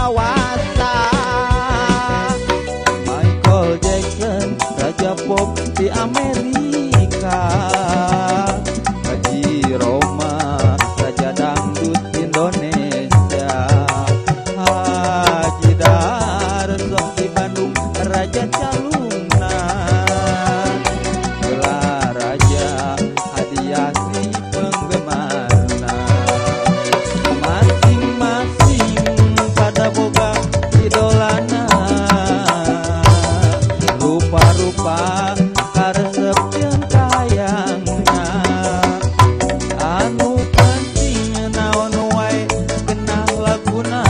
kawasa. Michael Jackson raja pop di Amerika, Haji Rhoma raja dangdut Indonesia, Haji Darso di Bandung raja calungna, gelar raja hadiah si penggemarna. Masing-masing pada boga idolana, rupa-rupa karesep jeung kahayangna. Anu penting naon wae genah laguna,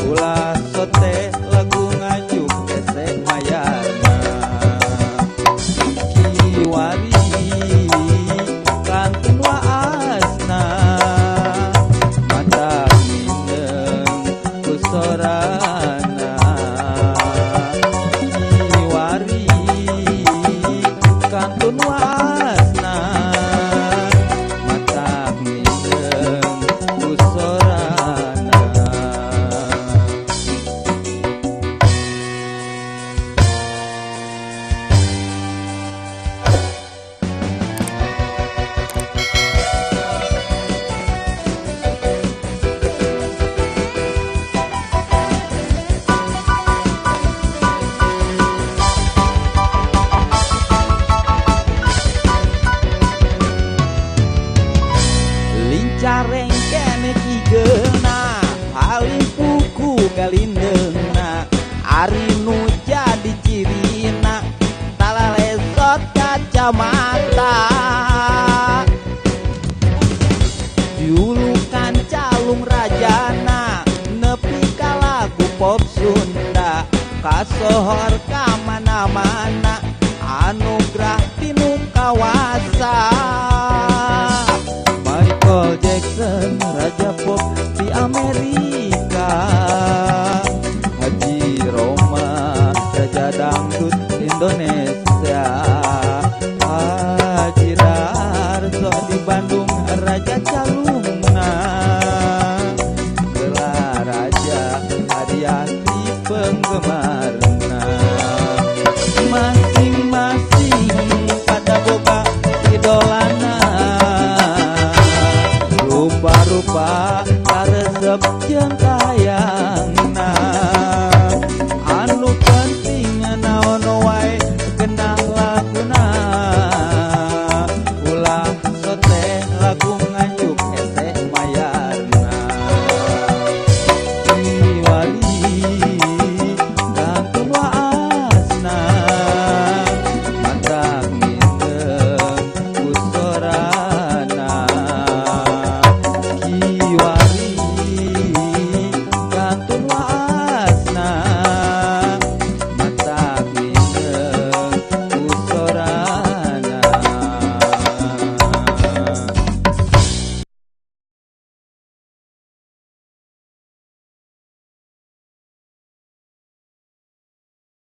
ulah sote lagu ngajuk hese mayarna. Kiwari kantun waasna, mata mineng ku sorana. Kiwari kantun waasna, mata mineng ku sorana. Lincah rengkene kigeuna, paling puku galindeuna, ari nu jadi cirina talalesot kacamata. Julukan calung rajana nepi ka lagu pop Sunda, kasohor ka mana-mana anugrah tinu kawasa. Michael Jackson raja pop di Amerika, Haji Rhoma raja dangdut Indonesia, Haji Darso di Bandung raja calungna, gelar raja hadiah si penggemarna. Masing-masing pada boga idolana, rupa-rupa karesep jeung kahayangna.